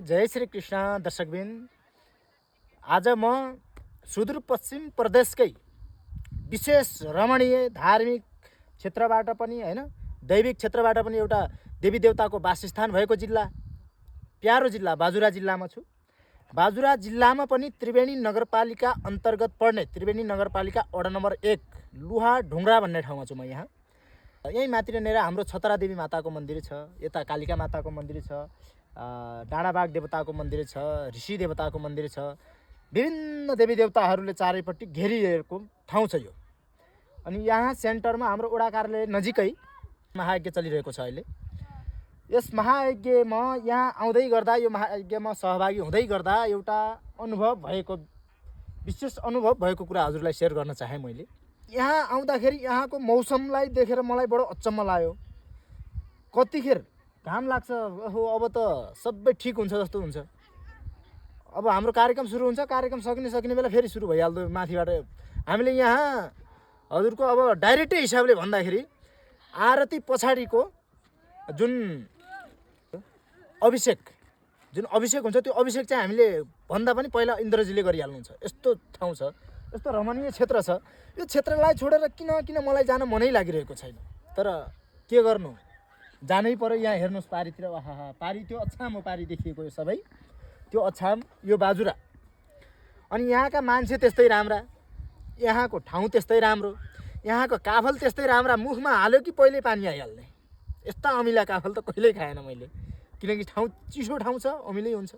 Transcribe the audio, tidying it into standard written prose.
जय श्री कृष्ण दर्शकबिन। आज म सुदूरपश्चिम प्रदेशकै विशेष रमणीय धार्मिक क्षेत्रबाट पनि हैन दैविक क्षेत्रबाट पनि एउटा देवी देवताको वासस्थान भएको जिल्ला प्यारो जिल्ला बाजुरा जिल्लामा छु। बाजुरा जिल्लामा पनि त्रिवेणी नगरपालिका अन्तर्गत पर्ने त्रिवेणी नगरपालिका वडा नम्बर 1 लुहा ढुङ्ग्रा भन्ने ठाउँमा छु म। यहाँ यही माथिनेर हाम्रो छतरा देवी माताको मन्दिर छ, यता कालिका माताको मन्दिर छ, डाँडाबाग देवताको मन्दिर छ, ऋषि देवताको मन्दिर छ। विभिन्न देवी देवताहरूले चारैपट्टि घेरिएको ठाउँ छ यो। अनि यहाँ सेन्टरमा हाम्रो वडा कार्यालय नजिकै महायज्ञ चलिरहेको छ अहिले। यस महायज्ञमा यहाँ आउँदै गर्दा यो महायज्ञमा सहभागी हुँदै गर्दा एउटा अनुभव भएको विशेष अनुभव भएको कुरा हजुरलाई सेयर गर्न चाहे मैले। यहाँ आउँदाखेरि यहाँको मौसमलाई देखेर मलाई बडो अचम्म लाग्यो। कतिखेर घाम लाग्छ, ओहो अब त सबै ठिक हुन्छ जस्तो हुन्छ। अब हाम्रो कार्यक्रम सुरु हुन्छ, कार्यक्रम सकिने बेला फेरि सुरु भइहाल्दो माथिबाट। हामीले यहाँ हजुरको अब डाइरेक्टै हिसाबले भन्दाखेरि आरती पछाडिको जुन अभिषेक हुन्छ त्यो अभिषेक चाहिँ हामीले भन्दा पनि पहिला इन्द्रजीले गरिहाल्नुहुन्छ। यस्तो ठाउँ छ, यस्तो रमणीय क्षेत्र छ। यो क्षेत्रलाई छोडेर किन मलाई जान मनै लागिरहेको छैन, तर के गर्नु, जानै पर्यो। यहाँ हेर्नुहोस् पारीतिर, आहा पारी त्यो अछाम हो, पारी देखिएको यो सबै त्यो अछाम यो बाजुरा। अनि यहाँका मान्छे त्यस्तै राम्रा, यहाँको ठाउँ त्यस्तै राम्रो, यहाँको काफल त्यस्तै राम्रा। मुखमा हाल्यो कि पहिले पानी आइहाल्ने यस्ता अमिला काफल त कहिल्यै खाएन मैले, किनकि ठाउँ चिसो ठाउँ छ, अमिलै हुन्छ।